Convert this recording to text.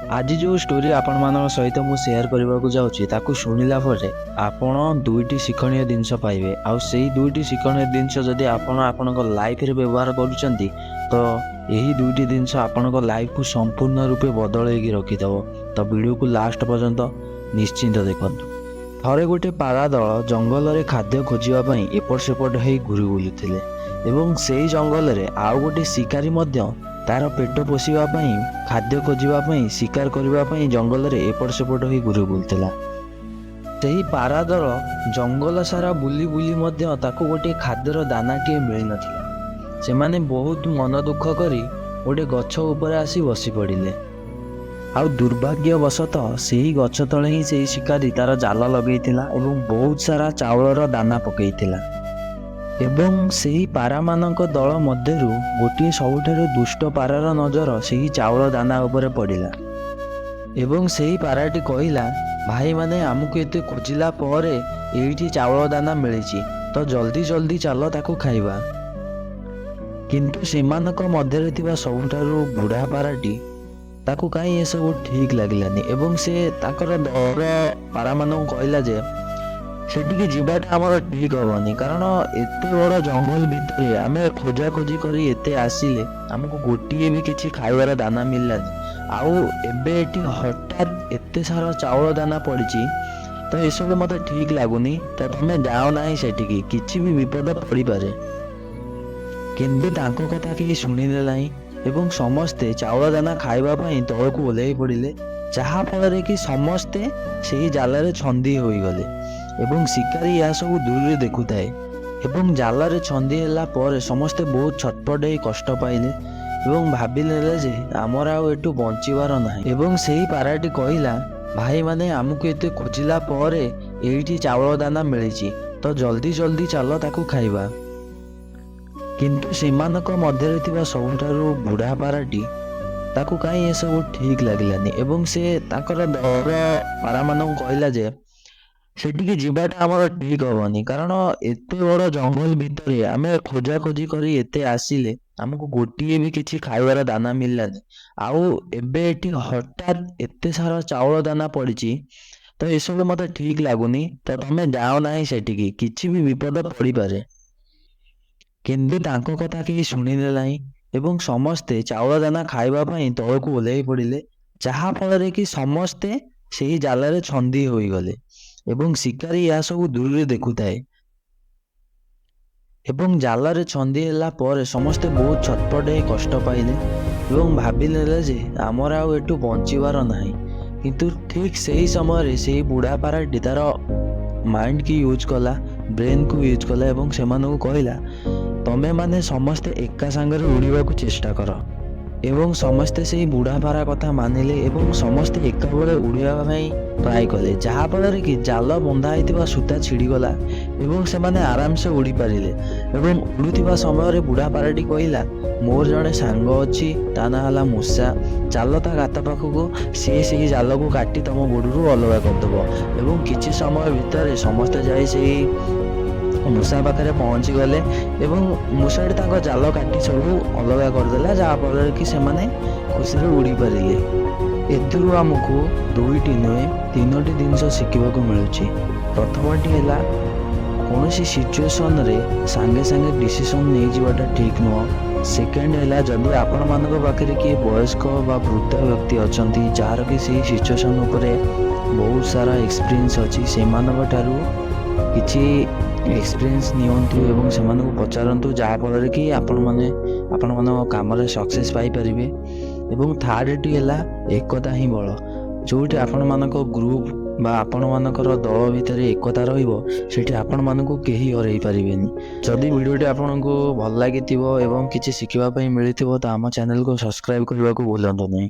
ଆଜି ଯେଉଁ ଷ୍ଟୋରି ଆପଣମାନଙ୍କ ସହିତ ମୁଁ ସେୟାର କରିବାକୁ ଯାଉଛି, ତାକୁ ଶୁଣିଲା ପରେ ଆପଣ ଦୁଇଟି ଶିକ୍ଷଣୀୟ ଜିନିଷ ପାଇବେ। ଆଉ ସେଇ ଦୁଇଟି ଶିକ୍ଷଣୀୟ ଜିନିଷ ଯଦି ଆପଣ ଆପଣଙ୍କ ଲାଇଫରେ ବ୍ୟବହାର କରୁଛନ୍ତି, ତ ଏହି ଦୁଇଟି ଜିନିଷ ଆପଣଙ୍କ ଲାଇଫକୁ ସମ୍ପୂର୍ଣ୍ଣ ରୂପେ ବଦଳେଇକି ରଖିଦେବ। ତ ଭିଡ଼ିଓକୁ ଲାଷ୍ଟ ପର୍ଯ୍ୟନ୍ତ ନିଶ୍ଚିନ୍ତ ଦେଖନ୍ତୁ। ଥରେ ଗୋଟେ ପାରା ଦଳ ଜଙ୍ଗଲରେ ଖାଦ୍ୟ ଖୋଜିବା ପାଇଁ ଏପଟ ସେପଟ ହେଇ ଘୁରି ବୁଲୁଥିଲେ ଏବଂ ସେଇ ଜଙ୍ଗଲରେ ଆଉ ଗୋଟେ ଶିକାରୀ ମଧ୍ୟ ତାର ପେଟ ପୋଷିବା ପାଇଁ, ଖାଦ୍ୟ ଖୋଜିବା ପାଇଁ, ଶିକାର କରିବା ପାଇଁ ଜଙ୍ଗଲରେ ଏପଟ ସେପଟ ହୋଇ ଘୁରି ବୁଲୁଥିଲା। ସେହି ପାରା ଦଳ ଜଙ୍ଗଲ ସାରା ବୁଲି ବୁଲି ମଧ୍ୟ ତାକୁ ଗୋଟିଏ ଖାଦ୍ୟର ଦାନାଟିଏ ମିଳିନଥିଲା। ସେମାନେ ବହୁତ ମନ ଦୁଃଖ କରି ଗୋଟେ ଗଛ ଉପରେ ଆସି ବସି ପଡ଼ିଲେ। ଆଉ ଦୁର୍ଭାଗ୍ୟବଶତଃ ସେହି ଗଛ ତଳେ ହିଁ ସେହି ଶିକାରୀ ତାର ଜାଲ ଲଗେଇଥିଲା ଏବଂ ବହୁତ ସାରା ଚାଉଳର ଦାନା ପକେଇଥିଲା। ଏବଂ ସେହି ପାରାମାନଙ୍କ ଦଳ ମଧ୍ୟରୁ ଗୋଟିଏ ସବୁଠାରୁ ଦୁଷ୍ଟ ପାରାର ନଜର ସେହି ଚାଉଳ ଦାନା ଉପରେ ପଡ଼ିଲା ଏବଂ ସେହି ପାରାଟି କହିଲା, "ଭାଇମାନେ, ଆମକୁ ଏତେ ଖୋଜିଲା ପରେ ଏଇଠି ଚାଉଳ ଦାନା ମିଳିଛି, ତ ଜଲ୍ଦି ଜଲ୍ଦି ଚାଲ, ତାକୁ ଖାଇବା।" କିନ୍ତୁ ସେମାନଙ୍କ ମଧ୍ୟରେ ଥିବା ସବୁଠାରୁ ବୁଢ଼ା ପାରାଟି, ତାକୁ କାହିଁ ଏସବୁ ଠିକ୍ ଲାଗିଲାନି ଏବଂ ସେ ତାଙ୍କର ଦଳର ପାରାମାନଙ୍କୁ କହିଲା ଯେ ସେଠିକି ଯିବାଟା ଆମର ଠିକ୍ ହବନି, କାରଣ ଏତେ ବଡ଼ ଜଙ୍ଗଲ ଭିତରେ ଆମେ ଖୋଜାଖୋଜି କରି ଏତେ ଆସିଲେ, ଆମକୁ ଗୋଟିଏ ବି କିଛି ଖାଇବାର ଦାନା ମିଳିଲାନି। ଆଉ ଏବେ ଏଠି ହଠାତ୍ ଏତେ ସାରା ଚାଉଳ ଦାନା ପଡ଼ିଛି, ତ ଏସବୁ ମୋତେ ଠିକ୍ ଲାଗୁନି। ତ ତମେ ଯାଅ ନାହିଁ ସେଠିକି, କିଛି ବି ବିପଦ ପଡ଼ିପାରେ। କିନ୍ତୁ ତାଙ୍କ କଥା କେହି ଶୁଣିଲେ ନାହିଁ ଏବଂ ସମସ୍ତେ ଚାଉଳ ଦାନା ଖାଇବା ପାଇଁ ତଳକୁ ଓହ୍ଲାଇ ପଡ଼ିଲେ, ଯାହାଫଳରେ କି ସମସ୍ତେ ସେହି ଜାଲରେ ଛନ୍ଦି ହୋଇଗଲେ। ଏବଂ ଶିକାରୀ ଏହା ସବୁ ଦୂରରେ ଦେଖୁଥାଏ ଏବଂ ଜାଲରେ ଛନ୍ଦି ହେଲା ପରେ ସମସ୍ତେ ବହୁତ ଛଟପଟ ହେଇ କଷ୍ଟ ପାଇଲେ ଏବଂ ଭାବିନେଲେ ଯେ ଆମର ଆଉ ଏଠୁ ବଞ୍ଚିବାର ନାହିଁ। ଏବଂ ସେହି ପାରାଟି କହିଲା, "ଭାଇମାନେ, ଆମକୁ ଏତେ ଖୋଜିଲା ପରେ ଏଇଠି ଚାଉଳ ଦାନା ମିଳିଛି, ତ ଜଲ୍ଦି ଜଲ୍ଦି ଚାଲ, ତାକୁ ଖାଇବା।" କିନ୍ତୁ ସେମାନଙ୍କ ମଧ୍ୟରେ ଥିବା ସବୁଠାରୁ ବୁଢ଼ା ପାରାଟି, ତାକୁ କାହିଁ ଏସବୁ ଠିକ୍ ଲାଗିଲାନି ଏବଂ ସେ ତାଙ୍କର ଦଳର ପାରାମାନଙ୍କୁ କହିଲା ଯେ ସେଠିକି ଯିବାଟା ଆମର ଠିକ୍ ହବନି, କାରଣ ଏତେ ବଡ଼ ଜଙ୍ଗଲ ଭିତରେ ଆମେ ଖୋଜାଖୋଜି କରି ଏତେ ଆସିଲେ, ଆମକୁ ଗୋଟିଏ ବି କିଛି ଖାଇବାର ଦାନା ମିଳିଲାନି। ଆଉ ଏବେ ଏଠି ହଠାତ୍ ଏତେ ସାରା ଚାଉଳ ଦାନା ପଡ଼ିଛି, ତ ଏସବୁ ମୋତେ ଠିକ୍ ଲାଗୁନି। ତ ତମେ ଯାଅ ନାହିଁ ସେଠିକି, କିଛି ବି ବିପଦ ପଡ଼ିପାରେ। କିନ୍ତୁ ତାଙ୍କ କଥା କେହି ଶୁଣିଲେ ନାହିଁ ଏବଂ ସମସ୍ତେ ଚାଉଳ ଦାନା ଖାଇବା ପାଇଁ ତଳକୁ ଓହ୍ଲାଇ ପଡ଼ିଲେ, ଯାହାଫଳରେ କି ସମସ୍ତେ ସେହି ଜାଲରେ ଛନ୍ଦି ହୋଇଗଲେ। ଏବଂ ଶିକାରୀ ଏହା ସବୁ ଦୂରରେ ଦେଖୁଥାଏ ଏବଂ ଜାଲରେ ଛନ୍ଦି ହେଲା ପରେ ସମସ୍ତେ ବହୁତ ଛଟପଟ ହେଇ କଷ୍ଟ ପାଇଲେ ଏବଂ ଭାବିନେଲେ ଯେ ଆମର ଆଉ ଏଠୁ ବଞ୍ଚିବାର ନାହିଁ। କିନ୍ତୁ ଠିକ୍ ସେହି ସମୟରେ ସେହି ବୁଢ଼ା ପାରାଟି ତାର ମାଇଣ୍ଡକି ୟୁଜ୍ କଲା, ବ୍ରେନ୍କୁ ୟୁଜ୍ କଲା ଏବଂ ସେମାନଙ୍କୁ କହିଲା, "ତମେମାନେ ସମସ୍ତେ ଏକା ସାଙ୍ଗରେ ଉଡ଼ିବାକୁ ଚେଷ୍ଟା କର।" ଏବଂ ସମସ୍ତେ ସେହି ବୁଢ଼ା ପାରା କଥା ମାନିଲେ ଏବଂ ସମସ୍ତେ ଏକାବେଳେ ଉଡ଼ିବା ପାଇଁ ଟ୍ରାଏ କଲେ, ଯାହାଫଳରେ କି ଜାଲ ବନ୍ଧା ହେଇଥିବା ସୂତା ଛିଡ଼ିଗଲା ଏବଂ ସେମାନେ ଆରାମସେ ଉଡ଼ିପାରିଲେ। ଏବଂ ଉଡ଼ୁଥିବା ସମୟରେ ବୁଢ଼ା ପାରାଟି କହିଲା, "ମୋର ଜଣେ ସାଙ୍ଗ ଅଛି, ତା ନାଁ ହେଲା ମୂଷା। ଚାଲ ତା ଗାତ ପାଖକୁ, ସିଏ ସେହି ଜାଲକୁ କାଟି ତମ ଗୋଡ଼ରୁ ଅଲଗା କରିଦେବ।" ଏବଂ କିଛି ସମୟ ଭିତରେ ସମସ୍ତେ ଯାଇ ସେହି ମୂଷା ପାଖରେ ପହଞ୍ଚିଗଲେ ଏବଂ ମୂଷାଟି ତାଙ୍କ ଜାଲ କାଟି ସବୁ ଅଲଗା କରିଦେଲା, ଯାହାଫଳରେ କି ସେମାନେ ଖୁସିରେ ଉଡ଼ିପାରିଲେ। ଏଥିରୁ ଆମକୁ ଦୁଇଟି ନୁହେଁ, ତିନୋଟି ଜିନିଷ ଶିଖିବାକୁ ମିଳୁଛି। ପ୍ରଥମଟି ହେଲା, କୌଣସି ସିଚୁଏସନରେ ସାଙ୍ଗେ ସାଙ୍ଗେ ଡିସିସନ୍ ନେଇଯିବାଟା ଠିକ୍ ନୁହଁ। ସେକେଣ୍ଡ ହେଲା, ଯଦି ଆପଣମାନଙ୍କ ପାଖରେ କିଏ ବୟସ୍କ ବା ବୃଦ୍ଧ ବ୍ୟକ୍ତି ଅଛନ୍ତି, ଯାହାର କି ସେଇ ସିଚୁଏସନ୍ ଉପରେ ବହୁତ ସାରା ଏକ୍ସପିରିଏନ୍ସ ଅଛି, ସେମାନଙ୍କ ଠାରୁ କିଛି ଏକ୍ସପିରିଏନ୍ସ ନିଅନ୍ତୁ ଏବଂ ସେମାନଙ୍କୁ ପଚାରନ୍ତୁ, ଯାହାଫଳରେ କି ଆପଣମାନେ ଆପଣମାନଙ୍କ କାମରେ ସକ୍ସେସ୍ ପାଇପାରିବେ। ଏବଂ ଥାର୍ଡ଼ଟି ହେଲା, ଏକତା ହିଁ ବଳ। ଯେଉଁଠି ଆପଣମାନଙ୍କ ଗ୍ରୁପ୍ ବା ଆପଣମାନଙ୍କର ଦଳ ଭିତରେ ଏକତା ରହିବ, ସେଠି ଆପଣମାନଙ୍କୁ କେହି ହରାଇ ପାରିବେନି। ଯଦି ଭିଡ଼ିଓଟି ଆପଣଙ୍କୁ ଭଲ ଲାଗିଥିବ ଏବଂ କିଛି ଶିଖିବା ପାଇଁ ମିଳିଥିବ, ତ ଆମ ଚ୍ୟାନେଲକୁ ସବସ୍କ୍ରାଇବ୍ କରିବାକୁ ଭୁଲନ୍ତୁ ନାହିଁ।